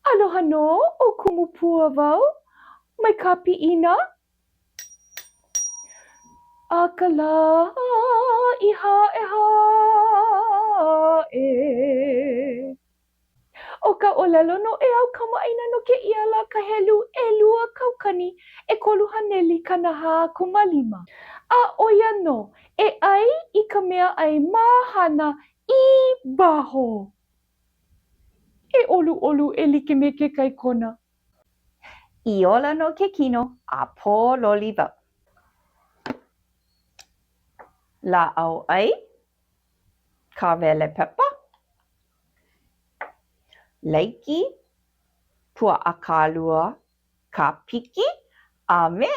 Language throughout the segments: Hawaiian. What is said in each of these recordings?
Aloha nō, ʻo Kumu Pua wau, mai ka piʻina a ka lā i haʻehaʻe. ʻO ka ʻōlelo noʻeau kamaʻāina no kēia lā ka helu 2345, a ʻo ia nō, e ʻai i ka meaʻai mahana i waho. E ʻoluʻolu e like me ke kaikona. I ola nō ke kino a pōloli wau. Lāʻau ʻai, kāwele pepa, laiki, puaʻa kālua, kāpiki, a me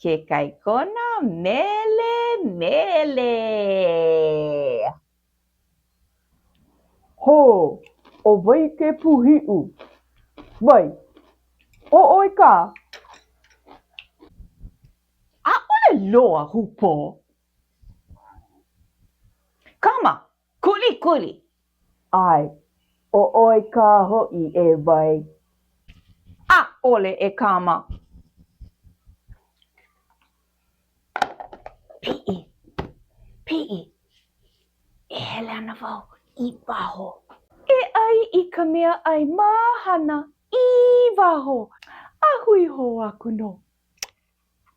ke kaikona melemele. Hō, ʻo wai ke pūhiʻu? Wai, ʻo ʻoe kā? ʻAʻole loa hūpō. Kama, kulikuli! ʻAe, ʻo ʻoe kā hoʻi e Wai. ʻAʻole e Kama. Piʻi, piʻi, e hele ana wau i waho. E ʻai i ka meaʻai mahana i waho, a hui hou aku nō.